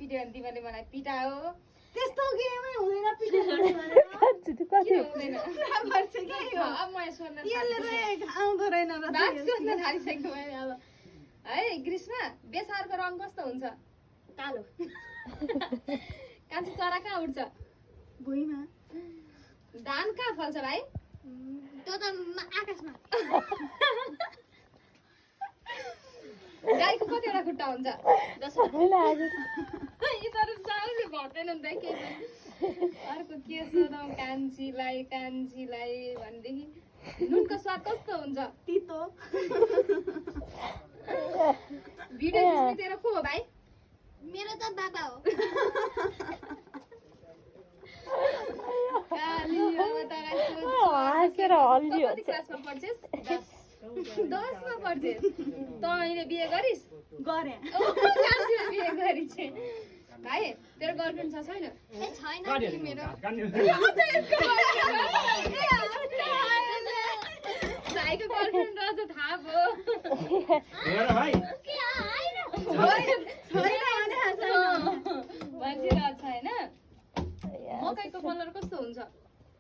पिट्यो भने तिमीले मलाई पिटायो त्यस्तो गेमै हुँदैन पिट्यो हुँदैन अब म सोध्न आउँदो रहेन सोध्न थालिसकेको मैले अब है ग्रीष्मा बेसारको रङ कस्तो हुन्छ कालो कान्छी चरा कहाँ उड्छ भुइँमा धान कहाँ फल्छ भाइ त्यो त आकाशमा गाईको कतिवटा खुट्टा हुन्छ यिनीहरू साउले भट्दैन नि त केही अर्को के सोधौँ कान्छीलाई भनेदेखि नुनको स्वाद कस्तो हुन्छ तितो भिडियो खिच्ने तेरो को हो भाइ मेरो त बाबा हो काली अब तँलाई सोध्छु कति क्लासमा पढ्छेस् 10मा पढ्छेस् तँले बिहे गरिस् गरे कान्छीले बिहे गरिस् भाइ तेरो गर्लफ्रेन्ड छ छैन छैन मेरो भाइको गर्लफ्रेन्ड रहेछ थाहा भयो भनिरहेको छ होइन मकैको कलर कस्तो हुन्छ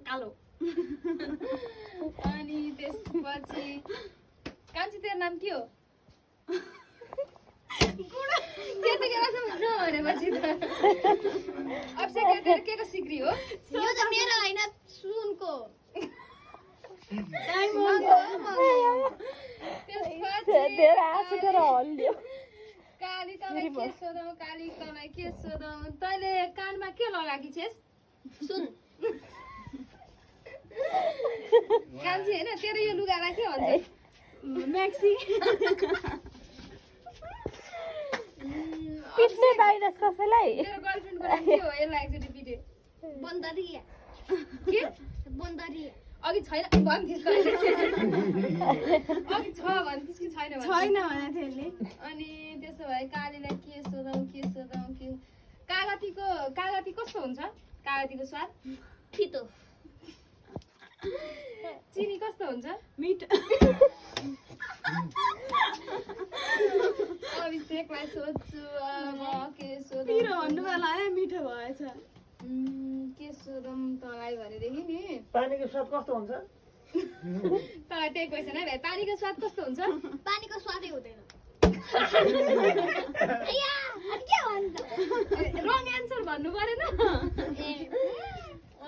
कालो अनि त्यसपछि कान्छी तेरो नाम के हो त्यतिखेरसम्म नभनेपछि त अभिषेक तेरो के को सिक्री हो यो त मेरो होइन सुनको काली तँलाई के सोधौँ काली तँलाई के सोधौँ तैँले कानमा के लगाएकी छेस् सुन कान्छी होइन तेरो यो लुगालाई के भन्छ म्याक्सी पिट्ने पाइनस् कसैलाई तेरो गर्लफ्रेन्डको नाम के हो यसलाई एकचोटि पिटे बन्दरिया के बन्दरिया अघि छैन भन्थिस् अघि छ भन्थिस् कि छैन छैन भनेको थियो यसले अनि त्यसो भए कालीलाई के सोधौँ के कागती कस्तो हुन्छ कागतीको स्वाद तितो चिनी कस्तो हुन्छ मिठो अभिषेकलाई सोध्छु म के सोधौँ पिरो भन्नु होला है मिठो भएछ के सोधौँ तँलाई भनेदेखि नि पानीको स्वाद कस्तो हुन्छ तँलाई त्यही क्वेसन है भाइ पानीको स्वाद कस्तो हुन्छ पानीको स्वादै हुँदैन रङ एन्सर भन्नु परेन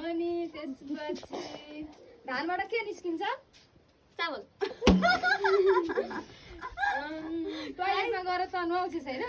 अनि त्यसपछि धानबाट के निस्किन्छ चावल टोयलेटमा गएर त नुहाउँछस् होइन